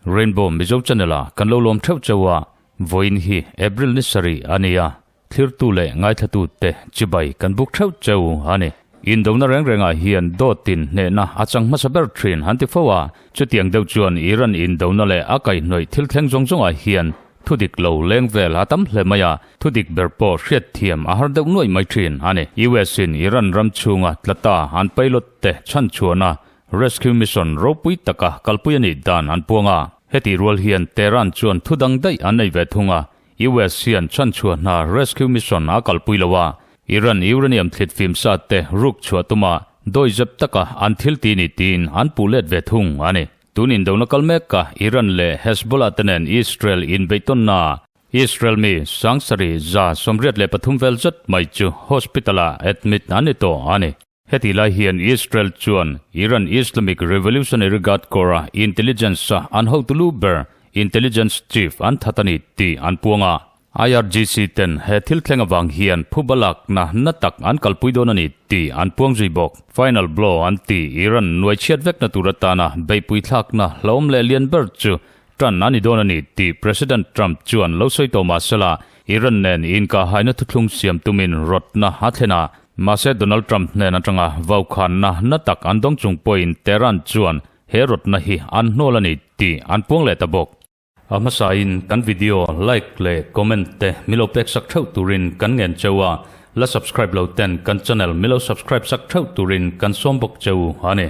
Rainbow Mizo Channel a kan lo lawm theuh cheu a, vawiin hi April ni sarih a ni a, thlirtu leh ngaithlatu te chibai kan buk theuh cheu a ni. Indona reng rengah hian dawtin hnehna a chang hmasa ber thin han ti fo a, chutiang deuh chuan Iran indona leh a kaihhnawih thil thleng zawng zawngah hian Thudik lo leng vel a tam hle mai a, thudik ber pawh hriatthiam a har deuh nuaih mai thin a ni. US in Iran ram chhunga tlata an pilot te chhanchhuahna rescue mission ropui taka kalpui a nih dan an puang a. Hetih rual hian Tehran chuan thu dang daih an nei ve thung a, US hian chhanchhuahna rescue mission a kalpui lo a, Iran uranium thlit fim sa te ruk chhuah tuma dawizep taka an thil ti ni tiin an puh let ve thung a ni. Tun indona kal meka Iran leh Hezbollah te nen Israel inbeihtawnna Israel mi sangsarih 183 vel zet mai chu hospital-ah admit an ni tawh a ni. Hetih lai hian Israel chuan Iran Islamic Revolutionary Guard Corps-a intelligence-a an hotu lu ber intelligence chief an that a ni tih an puang a. IRGC ten he thil thleng avang hian phuba lakna na tak an kalpui dawn a ni tih an puang zui bawk. Final blow an ti Iran nuai chhiat vekna tur atana beihpui thlakna hlauhawm leh lian ber chu tan a ni dawn a ni tih President Trump chuan lo sawi tawh mahsela Iran nen inkahhaina thuthlung siam tumin rawtna a thlen a. Mahse Donald Trump hnen atanga vaukhanna na tak an dawng chung pawhin Tehran chuan he rawtna hi an hnawl a ni tih an puang leh ta bawk. A hmasain kan video like leh comment te milo pek sak theuh turin kan ngen cheu a, la subscribe lo ten kan channel milo subscribe sak theuh turin kan sawm bawk cheu a ni.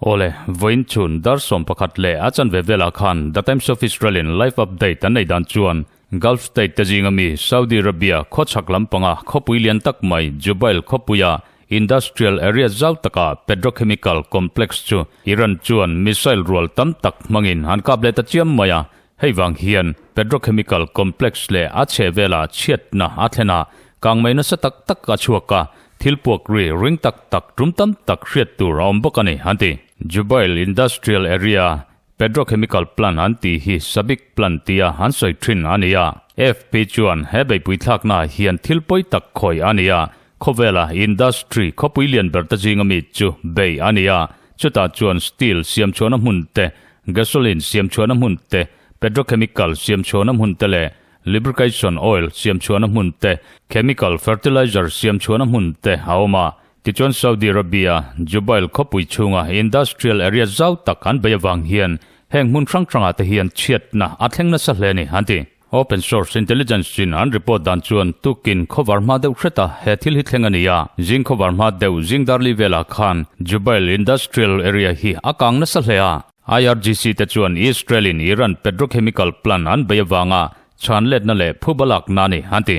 Awle, vawiin chhun dar 11 leh a chanve velah khan The Times of Israel in live update an nei dan chuan Gulf state te zinga mi Saudi Arabia khawchhak lampanga khawpui lian tak mai Jubail khawpuia Industrial area zau takah petrochemical complex chu Iran chuan missile rual tam tak hmangin an kap leh ta chiam mai a, hei vang hian petrochemical complex leh a chheh velah chhiatna a thlen a, kangmei nasa tak tak a chhuak a, thil puak ri ring tak tak tum tam tak hriat tur a awm bawk a ni, an ti. Jubail Industrial Area Petrochemical plant an tih hi Sabiq plant tia an sawi thin a ni a, AFP chuan he beihpui thlaknaah hian thil pawi tak khawih a ni a, Khawvela industry khawpui lian ber te zinga mi chu bei a ni a, chutah chuan steel siamchhuahna hmun te, gasoline siamchhuahna hmun te, petrochemical siamchhuahna hmun te leh lubrication oil siamchhuahna hmun te, chemical fertilizer siamchhuahna hmun te a awm a. Tichuan Saudi Arabia, Jubail khawpui chhunga industrial area zau tak an bei avang hian heng hmun hrang hrangah te hian chhiatna a thleng nasa hle a ni, an ti. Open source intelligence in an report dan chuan tukin khawvar hma deuh hret a he thil hi thleng a ni a, zing khawvar hma deuh zing darli velah khan Jubail Industrial Area hi a kang nasa hle a. IRGC te chuan Israel in Iran petrochemical plant an bei avanga chhan letna leh phuba lakna a ni, an ti.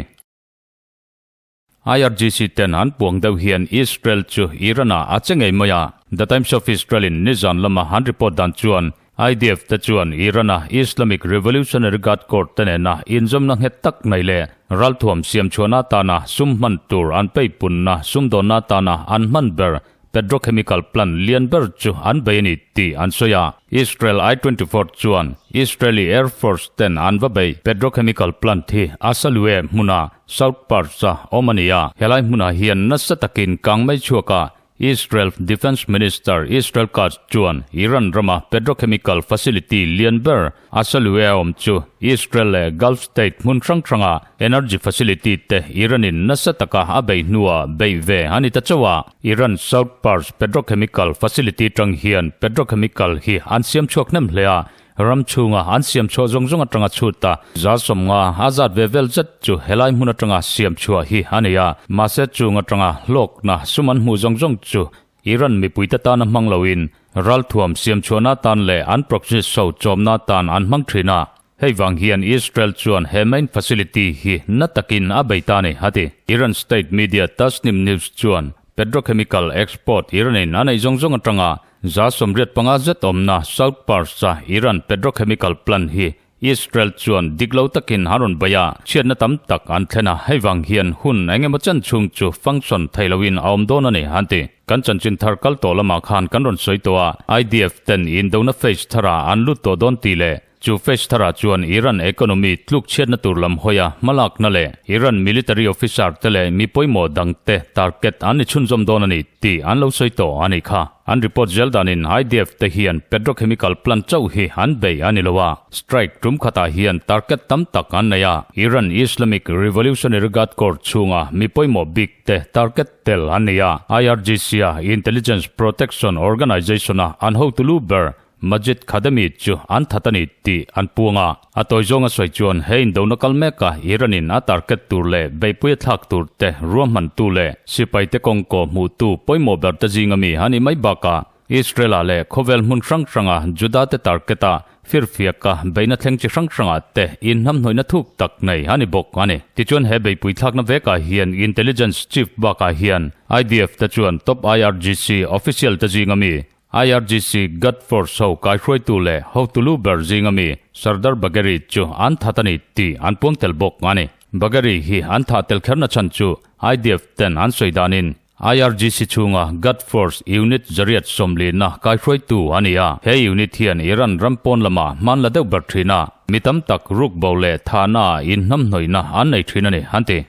IRGC ten an puang deuh hian Israel chu Iran ah a che ngei mai a. The Times of Israel in nizan lama an report dan chuan IDF te chuan Iran a Islamic Revolutionary Guard Corps te nena inzawmna nghet tak mai leh ralthuam siamchhuahna atana sum hman tur an peipunna sumdawnna atana an hman ber Petrochemical plant lian ber chu an bei a ni tih an sawi a. Israel I-24 chuan Israeli Air Force ten an va bei. Petrochemical plant hi Asaluyeh hmuna South Pars-a awm a ni a. Helai hmunah hian nasa takin kang mai chhuak a. Israel Defence Minister Israel Katz chuan Iran rama petrochemical facility lian ber Asaluyeh awm chu Israel leh Gulf state hmun hrang hranga energy facility te Iran-in nasa taka a bei hnuah beih ve a ni ta chauh a. Iran South Pars petrochemical facility tang hian petrochemical hi an siam chhuak hnem hle a, ram chhunga an siam chhuah zawng zawng atanga chhut a, 50% a zat ve vel zet chu helai hmun atanga siam chhuah hi a ni a, mahse chung atanga hlawkna sum an hmuh zawng zawng chu Iran mipuite tana hmang loin ralthuam siamchhuahna atan leh an proxy show chawmna atan an hmang thin a. Hei vang hian Israel chuan he main facility hi na takin a bei ta a ni, a ti. Iran state media Tasnim News chuan petrochemical export Iran-in a neih zawng zawng atanga 85% zet awmna South Pars-a Iran petrochemical plant hi Israel chuan dik lo takin an rawn bei a, chhiatna tam tak an thlen a, hei vang hian hun eng emaw chen chhung chu function thei loin a awm dawn a ni, an ti. Kan chanchin thar kal tawh lamah khan kan rawn sawi tawh a, IDF ten indona phase tharah an lut tawh dawn tih leh. Chu phase tharah chuan Iran economy tluk chhiatna tur lam hawia hmalakna leh Iran military officer te leh mi pawimawh dangte target an ni chhunzawm dawn a ni tih an lo sawi tawh a nih kha. An report zel danin IDF te hian petrochemical plant chauh hi an bei a ni lo a, strike tum khatah hian target tam tak an nei a, Iran Islamic Revolutionary Guard Corps chhunga mi pawimawh bik te target tel an ni a, IRGC-a Intelligence Protection Organization-a an hotu lu ber Majid Khademi chu an that a ni tih an puang a. A tawi zawnga sawi chuan he indona kal meka Iran-in a target tur leh beihpui a thlak tur te ruahmantu leh sipaite kawngkaw hmuhtu pawimawh ber te zinga mi a nih mai bakah Israel-ah leh khawvel hmun hrang hranga Juda-te target-a firfiaka beihna thleng chi hrang hrangah te inhnamhnawihna thuk tak nei a ni bawk a ni. Tichuan he beihpui thlakna vekah hian Intelligence Chief bakah hian IDF te chuan top IRGC official te zinga mi IRGC Guard Force ho kaihruaitu leh hotu lu ber zinga mi Sardar Bagheri chu an that a ni tih an puang tel bawk a ni. Bagheri hi an thah tel kherna chhan chu IDF ten an sawi danin IRGC chhunga Guard Force unit zariat sawmlina kaihruaitu a ni a. He unit hian Iran ram pawn lamah hman la deuh ber thin a, mi tam tak rukbo leh thahna inhnamhnawihna an nei thin a ni, an ti.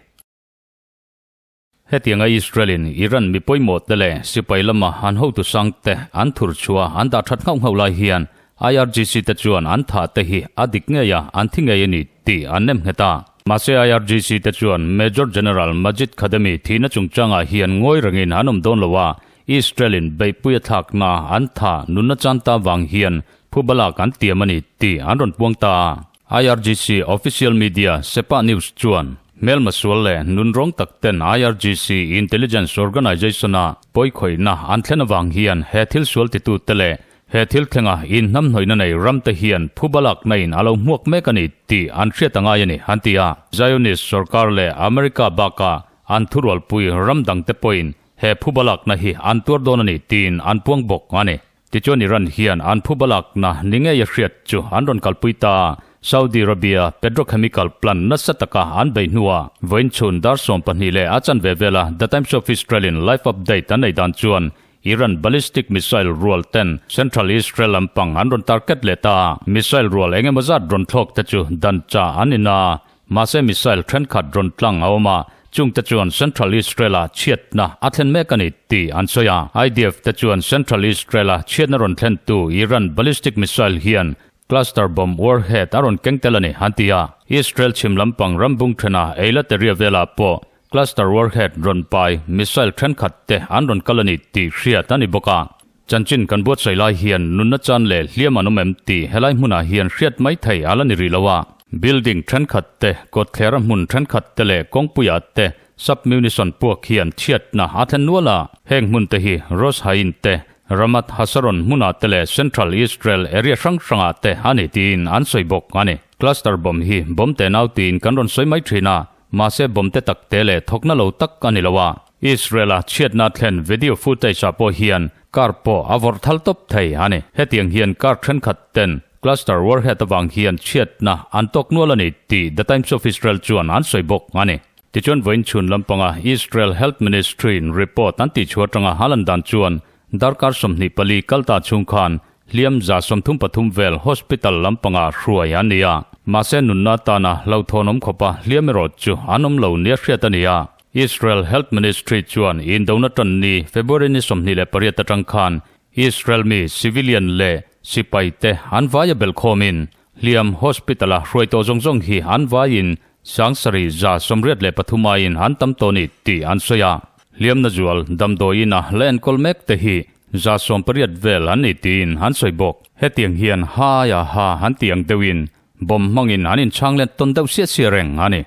Hetianga Israel-in Iran mi pawimawh te leh sipai lama an hotu sang te an thur chhuah an dah that nghauh nghauh lai hian IRGC te chuan an thah te hi a dik ngei a, an thi ngei a ni tih an nem nghet a. Mahse IRGC te chuan Major General Majid Khademi thihna chungchangah hian ngawi rengin an awm dawn lo a, Israel-in beihpui a thlakna an thah nunna chan ta vang hian phubalak an tiam a ni tih an rawn puang ta a. IRGC official media Sepah News chuan hmelma sual leh nunrawng tak ten IRGC Intelligence Organization-a pawikhawihna an thlen avang hian he thil sual titute leh he thil thlenga inhnamhnawihna nei ramte hian phubalakna in a lo hmuak mek a ni tih an hriat a ngai a ni, an ti a. Zionist sorkar leh America bakah an thurualpui ram dangte pawhin he phubalakna hi an tuar dawn a ni tiin an puang bawk a ni. Tichuan Iran hian an phubalakna ni ngei a hriat chu an rawn kalpui ta a, Saudi Arabia petrochemical plant nasa taka an bei hnuah vawiin chhun dar 12 leh a chanve vela The Times of Israel-in live update an nei dan chuan Iran ballistic missile rual ten central Israel lampang an rawn target leh ta a, missile rual eng emaw zat rawn thlawk te chu dan cha an in a. Mahse missile thenkhat rawn tlang a awm a, chungte chuan Central Israel-a chhiatna a thlen mek a ni tih an sawi a. IDF te chuan Central Israel-a chhiatna rawn thlentu Iran ballistic missile hian cluster bomb warhead a rawn keng tel a ni, an ti a. Israel chhim lampang ram bung thena Eilat area velah pawh cluster warhead rawn pai missile thenkhat te an rawn kal a ni tih hriat a ni bawk a. Chanchin kan buatsaih lai hian nunna chan leh hliam an awm em tih helai hmunah hian hriat mai thei a la ni rih lo a. Building thenkhat te, kawtthlera hmun thenkhat te leh kawngpuiah te sub-munition puak hian chhiatna a thlen nual a. Heng hmun te hi Rosh Hain te, Ramat Hasharon hmunah te leh Central Israel area hrang hrangah te a ni tiin an sawi bawk a ni. Cluster bomb hi bomb te nau tiin kan rawn sawi mai thin a, mahse bomb te tak te leh thawkna lo tak a ni lo a. Israel-a chhiatna thlen video footage-ah pawh hian car pawh a vawrh thal tawp thei a ni. Hetiang hian car thenkhat ten cluster warhead avang hian chhiatna an tawk nual a ni tih The Times of Israel chuan an sawi bawk a ni. Tichuan vawiin chhun lampanga Israel Health Ministry-in report an tihchhuah atanga a lan dan chuan darkar 24 kal ta chhung khan hliam 33 vel hospital lampanga hruai an ni a. Mahse nunna atana hlauhthawnawm khawpa hliam erawh chu an awm lo nia hriat a ni a. Israel Health Ministry chuan indona tan ni February ni 28 atang khan Israel mi civilian leh sipai te an vaia belhkhawmin hliam hospital-a hruai tawh zawng zawng hi an vaiin 7,183 aiin an tam tawh ni tih an sawi a. Hliamna zual damdawiin a la enkawl mek te hi 180 vel an ni tiin an sawi bawk. Hetiang hian ha aia ha an tih ang deuhin bomb hmangin an inchhang let tawn deuh siah siah reng a ni.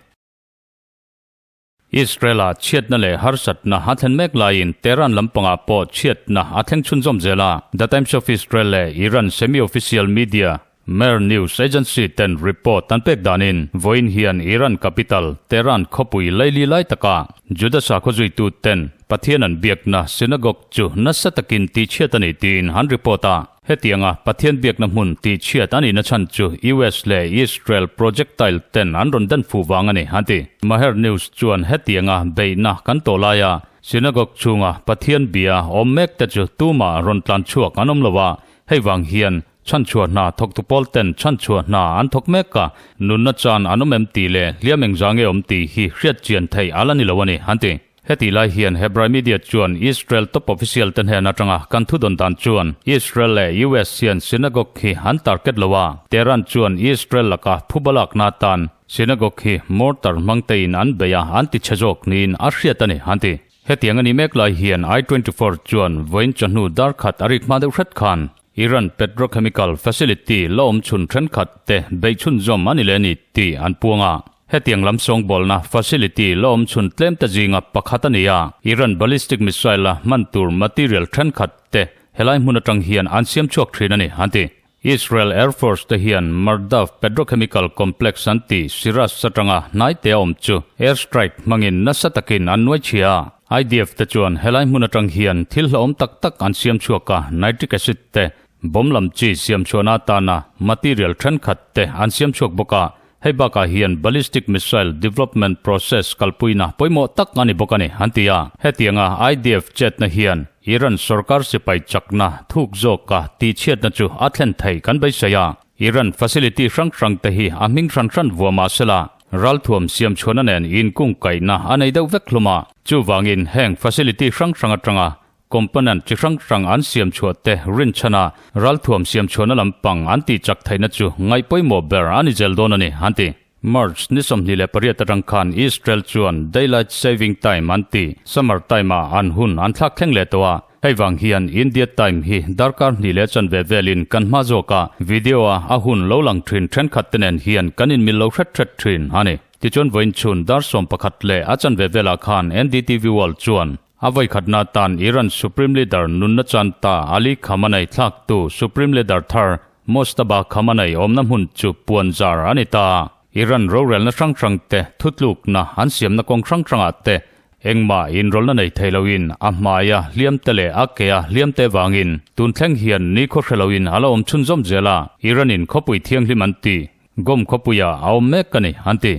Israel-a chhiatna leh harsatna a thlen mek laiin Tehran lampangah pawh chhiatna a thleng chhunzawm zel a. The Times of Israel leh Iran semi-official media Mehr News Agency ten report an pek danin vawiin hian Iran capital Tehran khawpui laili lai takah Juda sakhaw zuitu ten Pathian an biakna synagogue chu nasa takin tihchhiat a ni tiin an report a. Hetianga Pathian biakna hmun tihchhiat a nihna chhan chu US leh Israel projectile ten an rawn den fuh vang a ni, an ti. Maher News chuan hetianga beihna kan tawh laia synagogue chhunga Pathian bia awm mek te chu tumah rawn tlan chhuak an awm lo a, hei vang hian. Chhanchhuah hna thawktu pawl ten chhanchhuah hna an thawk mek a, nunna chan an awm em tih leh hliam engzah nge awm tih hi hriat chian theih a la ni lo a ni, an ti. Hetih lai hian Hebrai media chuan Israel top official te hnen atanga kan thudawn dan chuan Israel leh US hian synagogue hi an target lo a, Tehran chuan Israel laka phuba lakna atan synagogue hi mortar hmang tein an bei a, an ti chhe zawk niin a hriat a ni, an ti. Hetiang a nih mek lai hian I 24 chuan vawiin chawhnu dar khat a rik hma deuh hret khan Iran petrochemical facility la awm chhun thenkhat te beih chhunzawm a ni leh a ni tih an puang a. Hetiang lam sawngbawlna facility la awm chhun tlem te zinga pakhat a ni a, Iran ballistic missile a hman tur material thenkhat te helai hmun atang hian an siam chhuak thin a ni, an ti. Israel Air Force te hian Mardav Petrochemical Complex an tih Shiraz atanga hnaite a awm chu air strike hmangin nasa takin an nuai chhia a. IDF te chuan helai hmun atang hian thil hlauhawm tak tak an siam chhuak a, nitric acid te, bomb lam chi siam chhuahna atana material thenkhat te an siam chhuak bawk a. Hei bakah hian ballistic missile development process kalpuina pawimawh tak a ni bawk a ni, an ti a. Hetianga IDF chetna hian Iran sorkar sipai chakna thuk zawka tihchhiatna chu a thlen thei kan beisei a. Iran facility hrang hrang te hi a hming hran hran vuah mah sela, ralthuam siam chhuahna nen inkungkaihna a nei deuh vek hlum a. Chuvangin heng facility hrang hrang atanga Component chi hrang hrang an siam chhuah te rinchhan a, ralthuam siam chhuahna lampang an tih chak theihna chu ngaih pawimawh ber a ni zel dawn a ni, an ti. March ni 28 atang khan Israel chuan Daylight Saving Time an ti, Summer Time ah an hun an thlak thleng leh tawh a, hei vang hian India Time hi darkar hnih leh chanve velin kan hma zawk a, video a a hun lo lang thin thenkhat te nen hian kan inmil lo hret hret thin a ni. Tichuan vawiin chhun dar 11 leh a chanve velah khan NDTV World chuan A vawikhatna atan Iran Supreme Leader nunna chan ta Ali Khamenei thlaktu Supreme Leader thar Mojtaba Khamenei awmna hmun chu puan zar a ni ta. Iran rorelna hrang hrang te thutlukna an siamna kawng hrang hrangah te engmah inrawlna nei thei loin a hmaia hliam te leh a kea hliam te vangin tun thleng hian nikhaw hre loin a la awm chhunzawm zel a, Iran-in khawpui thianghlim an ti, Gom khawpuiah a awm mek a ni, an ti.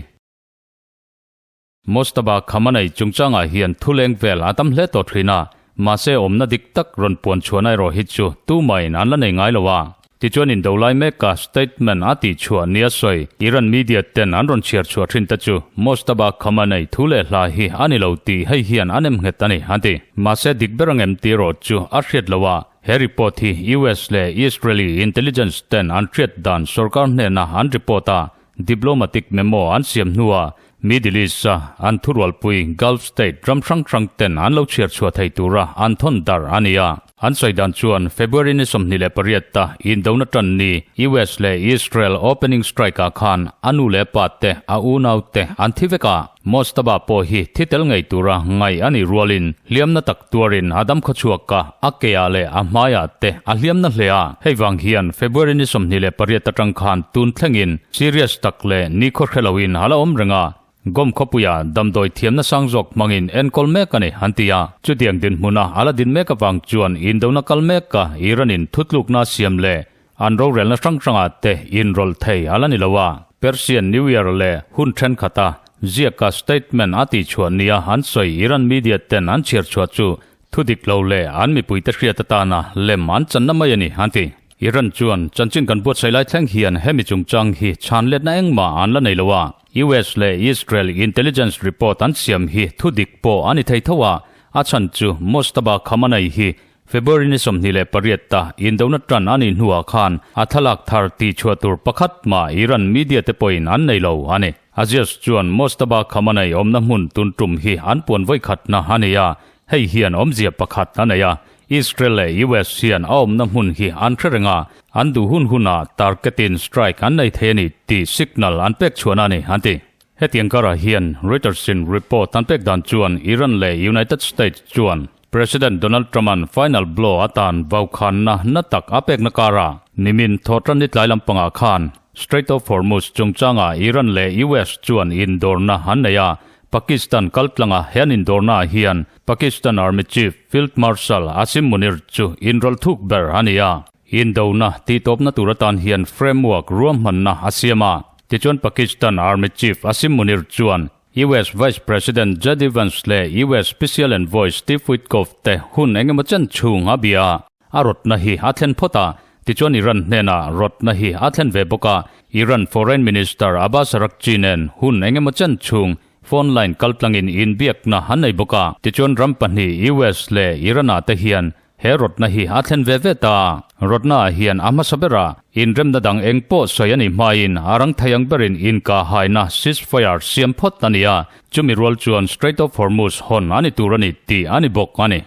Mojtaba Khamenei chungchangah hian thuleng vel a tam hle tawh thin a, mahse awmna dik tak rawn puan chhuahna erawh hi chu tumahin an la nei ngai lo a. Tichuan indo lai meka statement a tih chhuah nia sawi Iran media ten an rawn chhiar chhuah thin te chu Mojtaba Khamenei thu leh hla hi a ni lo tih hei hian a nem nghet a ni, an ti. Mahse dik ber ang em tih erawh chu a hriat lo a, he report hi US leh Israeli intelligence ten an hriat dan sorkar hnena an report a, Diplomatic memo an siam hnuah Middle East-a an thurualpui Gulf state ram hrang hrang ten an lo chhiar chhuah thei tura an thawn darh a ni a. An sawi dan chuan February ni 28 a indona tan ni US leh Israel opening strike-ah khan a nu leh pa te, a unau te an thi vek a. Mojtaba pawh hi thi tel ngei tura ngaih a nih rualin hliamna tak tuarin a dam khawchhuak a, a keah leh a hmaiah te a hliamna hle a. Hei vang hian February ni 28 atang khan tun thlengin serious tak leh nikhaw hre loin a la awm reng a, Gom khawpuia damdawi thiamna sang zawk hmangin enkawl mek a ni, an ti a. Chutiang dinhmuna a la din mek avang chuan indona kal mek a, Iran-in thutlukna a siam leh An rorelna hrang hrangah te inrawlh thei a la ni lo a. Persian New Year leh hun thenkhat a ziaka statement a tihchhuah nia an sawi Iran media ten an chhiar chhuah chu thu dik lo leh an mipuite hriat atana lem an channa mai a ni, an ti. Iran chuan chanchin kan buatsaih lai thleng hian hemi chungchang hi chhan letna engmah an la nei lo a. US leh Israel intelligence report an siam hi thu dik pawh a ni thei tho a, a chhan chu Mojtaba Khamenei hi February ni 28 ta indona tan a nih hnuah khan a thlalak thar tih chhuah tur pakhat mah Iran media te pawhin an nei lo a ni. Aziz chuan Mojtaba Khamenei awmna hmun tun tum hi an puan vawikhatna a ni a, hei hian awmzia pakhat a nei a, Israel leh US hian a awmna hmun hi an hre reng a, an duh hun hunah target-in strike an nei thei a ni tih signal an pek chhuahna a ni, an ti. Hetiang karah hian Reuters-in report an pek dan chuan Iran leh United States chuan President Donald Trump-a'n final blow atan vaukhanna na tak a pekna karah nimin thawhtan ni tlai lampangah khan Strait of Hormuz chungchangah Iran leh US chuan indawrna an nei a, Pakistan kaltlanga he an indawrnaah hian Pakistan Army Chief Field Marshal Asim Munir chu inrawlh thuk ber a ni a. Indona tihtawpna tur atan hian framework ruahmanna a siam a, tichuan Pakistan Army Chief Asim Munir chuan US Vice President JD Vance leh US Special Envoy Steve Witkoff te hun engemaw chen chhung a bia a. A rawtna hi a thlen phawt a, Tichuan Iran hnenah rawtna hi a thlen ve bawk a, Iran Foreign Minister Abbas Araghchi nen hun engemaw chen chhung phone line kaltlangin inbiakna an nei bawk a. Tichuan ram pahnih US leh Iran-ah te hian He rawtna hi a thlen ve ve ta. Rawtnaah hian a hmasa berah inremna dang eng pawh sawi a nih hmain a rang thei ang berin inka haina ceasefire siam phawt a ni a, chumi rual chuan Strait of Hormuz hawn a ni tur a ni tih a ni bawk a ni.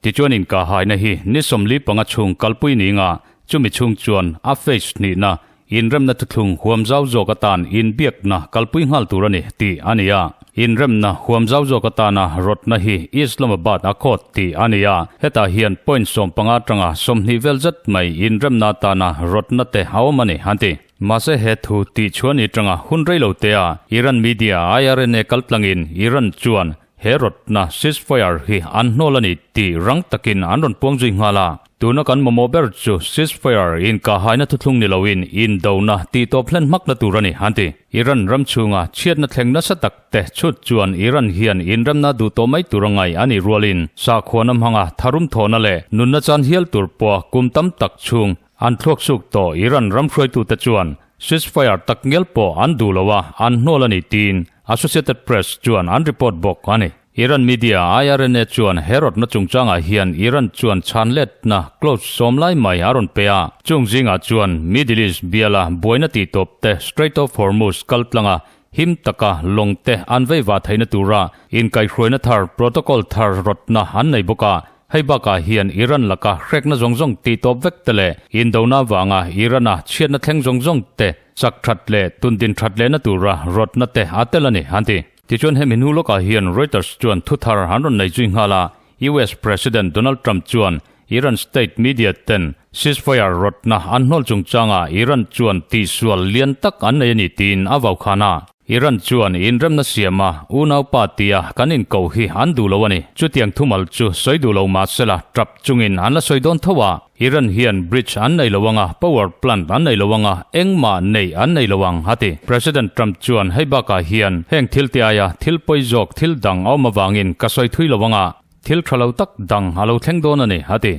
Tichuan inka haina hi ni 45 chhung kalpui ni nga, chumi chhung chuan a phase hnihna Inremna thuthlung huam zau zawk atan inbiakna kalpui nghal tur a ni tih a ni a. Inremna huam zau zawk atana rawtna hi Islamabad a khawt tih a ni a. Hetah hian point 15 atanga 20 vel zet mai inremna atana rawtna te a awm a ni an ti. Mahse he thu tih chhuah ni atanga hun rei lo tea Iran media IRNA kaltlangin Iran chuan He rawtna ceasefire hi an hnawl a ni tih rang takin an rawn puang zui nghal a. Tuna kan mamawh ber chu ceasefire inkahaina thuthlung ni loin indona tih tawp hlen hmakna tur a ni, an ti. Iran ram chhunga chhiatna thleng nasa tak te chhut chuan Iran hian inremna duh tawh mai tur a ngai a nih rualin sakhuana hmanga tharum thawhna leh nunna chan hial tur pawha kum tam tak chhung an thluak suk tawh Iran ram hruaitute chuan Ceasefire tak ngial pawh an duh lo a, an hnawl a ni tiin Associated Press chuan an report bawk a ni. Iran media IRNA chuan he rawtna chungchangah hian Iran chuan chhan letna clause sawm lai mai a rawn pe a, chung zingah chuan Middle East biala buaina tihtawp te Strait of Hormuz kal tlanga him taka lawng te an vei vah theihna tura inkaihhruaina thar protocol thar rawtna an nei bawk a. Hei bakah hian Iran laka hrekna zawng zawng tih tawp vek te leh indona vanga Iran-a chhiatna thleng zawng zawng te chak that leh tundin that lehna tura rawtna te a tel a ni, an ti. Tichuan hemi hnu lawkah hian Reuters chuan thuthar an rawn nei zui nghal a, US President Donald Trump chuan Iran state media ten ceasefire rawtna an hnawl chungchangah Iran chuan tihsual lian tak an nei a ni tiin a vaukhan a. Iran chuan inremna siama unaupa tia kan inko hi an duh lo a ni. Chutiang thumal chu sawi duh lo mah sela tap chungin an la sawi dawn tho a. Iran hian bridge an nei lo anga, power plant an nei lo anga, engmah nei an nei lo ang, a ti. President Trump chuan hei bakah hian heng thil te aia thil pawi zawk thil dang a awm avangin ka sawi thui lo anga, thil tha lo tak dang a lo thleng dawn a ni, a ti.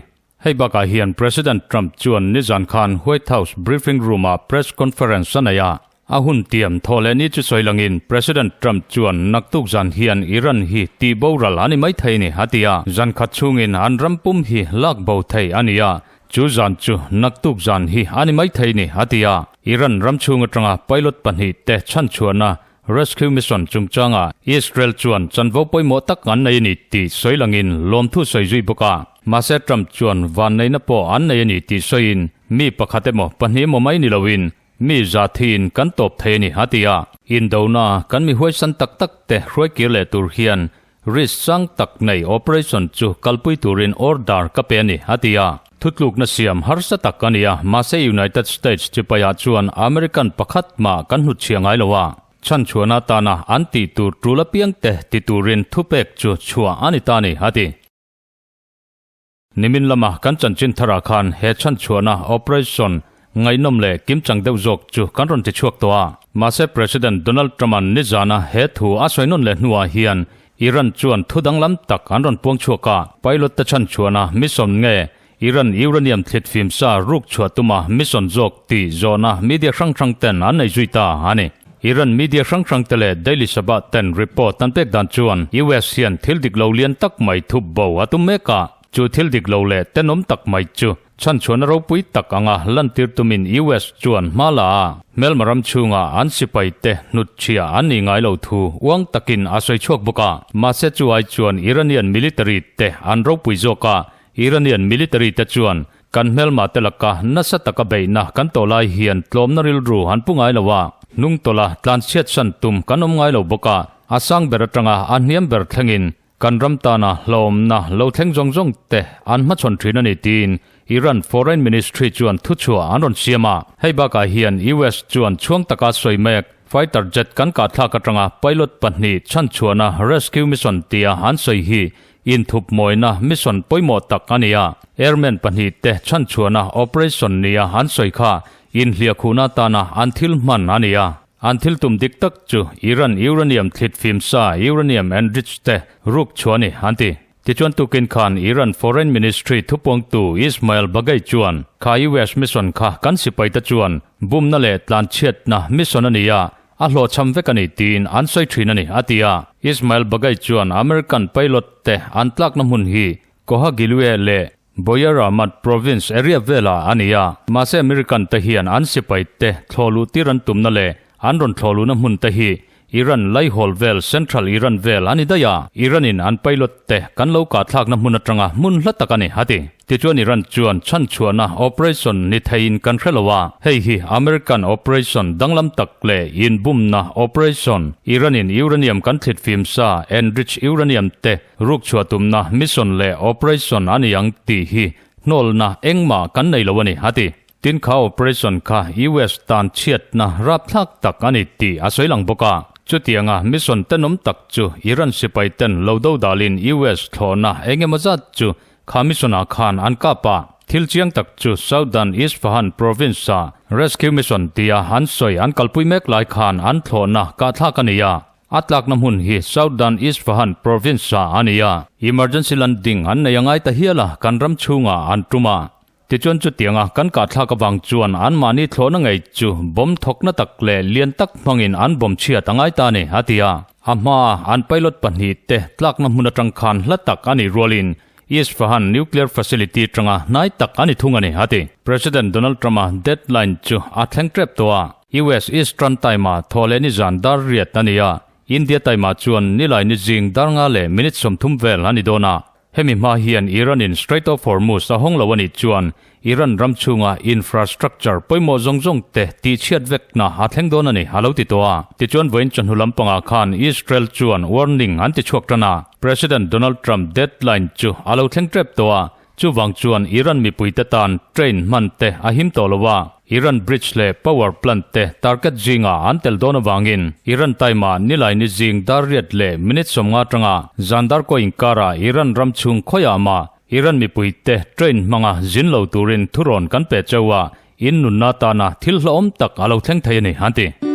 Hei bakah hian President Trump chuan nizan khan White House briefing room-ah press conference a nei a. A hun tiam thaw leh ni chu sawi langin President Trump chuan naktuk zan hian Iran hi tih boral a ni mai thei ni a ti a. Zan khat chhungin an ram pum hi lak bo thei a ni a, chu zan chu naktuk zan hi a ni mai thei ni a ti a. Iran ram chhung atanga pilot pahnih te chhanchhuahna Rescue mission chungchangah Israel chuan chanvo pawimawh tak an nei a ni tih sawi langin lawmthu sawi zui bawk a. Mahse Trump chuan vanneihna pawh an nei a ni tih sawiin mi pakhat emaw pahnih emaw mai ni loin Mi za thiin kan tawp thei a ni, a ti a. Indona kan mi huaisan tak tak te hruai kir leh tur hian risk sang tak nei operation chu kalpui turin order ka pe a ni, a ti a. Thutlukna siam harsa tak a ni a, mahse United States chipaiah chuan American pakhat mah kan hnutchhiah ngai lo a. Chhanchhuahna atana an tih tur tul apiang te ti turin thupek chu chhuah a ni ta a ni, a ti. Nimin lama kan chanchin tharah khan he chhanchhuahna operation ngaihnawm leh kimchang deuh zawk chu kan rawn ti chhuak tawh a. Mahse President Donald Trump-a'n nizana he thu a sawi nawn leh hnuah hian Iran chuan thu danglam tak an rawn puang chhuak a. Pilot te chhanchhuahna mission nge Iran uranium thlit fim sa ruk chhuah tuma mission zawk tih zawhna media hrang hrang ten an nei zui ta a ni. Iran media hrang hrang te leh Daily Sabah ten report an pek dan chuan US hian thil dik lo lian tak mai thup bo a tum mek a, chu thil dik lo leh tenawm tak mai chu chhanchhuahna ropui tak anga lantir tumin US chuan hma la a, hmelma ram chhunga an sipai te hnutchhia an nih ngai lo thu uang takin a sawi chhuak bawk a. Mahse chu ai chuan Iranian military te an ropui zawk a, Iranian military te chuan Kan hmelma te laka nasa taka beihna kan tawh lai hian tlawmna rilru an pu ngai lo a, hnung tawla tlanchhiat san tum kan awm ngai lo bawk a, a sang ber atanga a hniam ber thlengin kan ram tana hlawmna lo thleng zawng zawng te an hmachhawn thin a ni tiin Iran Foreign Ministry chuan thuchhuah an rawn siam a. Hei bakah hian US chuan chhuang taka sawi mek fighter jet kan kahthlak atanga pilot pahnih chhanchhuahna rescue mission tia an sawi hi Inthup mawina mission pawimawh tak a ni a, airmen pahnihte chhanchhuahna operation nia an sawi kha inhliahkhuhna atana an thil hman a ni a. An thil tum dik tak chu Iran uranium thlit fim sa uranium enriched te ruk chhuah a ni, an ti. Tichuan tukin khan Iran Foreign Ministry thupuangtu Ismail Baghaei chuan kha US mission kha kan sipaite chuan bumna leh tlanchhiatna mission a ni a, a hlawhchham vek a ni tiin an sawi thin a ni, a ti a. Ismail Baghaei chuan American pilot te an tlakna hmun hi Kohagilue leh Boyar Ahmad Province area velah a ni a, mahse American te hian an sipai te thlawhluh tir an tumna leh an rawn thlawhluhna hmun te hi Iran laihawl vel Central Iran vel a ni daih a, Iran in an pilot te kan lo kahthlakna hmun atanga hmun hla tak a ni a ti. Tichuan Iran chuan chhanchhuahna operation ni theiin kan hre lo a, hei hi American operation danglam tak leh inbumna operation, Iran in uranium kan thlit fim sa enrich uranium te Ruk chhuah tumna mission leh operation a ni ang tih hi hnawlna engmah kan nei lo a ni, a ti. Tin kha operation kha US tan chhiatna rapthlak tak a ni tih a sawi lang bawk a. Chutianga mission tenawm tak chu Iran sipai ten lo do dalin US thlawhna eng emaw zat chu kha mission ah khan an kap a. Thil chiang tak chu Southern Isfahan province ah rescue mission tia an sawi an kalpui mek lai khan an thlawhna kahthlak a ni a. A tlakna hmun hi Southern Isfahan province-ah a ni a, emergency landing an nei a ngai ta hial a, kan ram chhungah an tum a. Tichuan chutianga kan kahthlak avang chuan anmahni thlawhna ngei chu bomb thawkna tak leh lian tak hmangin an bomb chhiat a ngai ta a ni, a ti a. A hmaa an pilot pahnihte tlakna hmun atang khan hla tak a nih rualin Isfahan nuclear facility atanga hnai tak a ni thung a ni, a ti. President Donald Trump-a deadline chu a thleng tep tawh a. US Eastern Time-a thaw leh nizan dar riat a ni a, India Time-ah chuan nilai ni zing dar nga leh minute 30 vel a ni dawn a. Hemi hma hian Iran-in Strait of Hormuz a hawng lo a nih chuan Iran ram chhunga infrastructure pawimawh zawng zawng te tihchhiat vekna a thleng dawn a ni, a lo ti tawh a. Tichuan vawiin chawhnu lampangah khan Israel chuan warning an ti chhuak tan a, President Donald Trump deadline chu a lo thleng tep tawh a, Chuvang chuan Iran mipuite tan train hman te a him tawh lo a, Iran bridge leh power plant te target zingah an tel dawn avangin Iran time ah nilai ni zing dar riat leh minute 50 atanga zan dar kaw inkarah Iran ram chhung khawiah mah Iran mipuite train hmanga zin lo turin thurawn kan pe cheu a, in nunna tana thil hlauhawm tak a lo thleng thei a ni, an ti.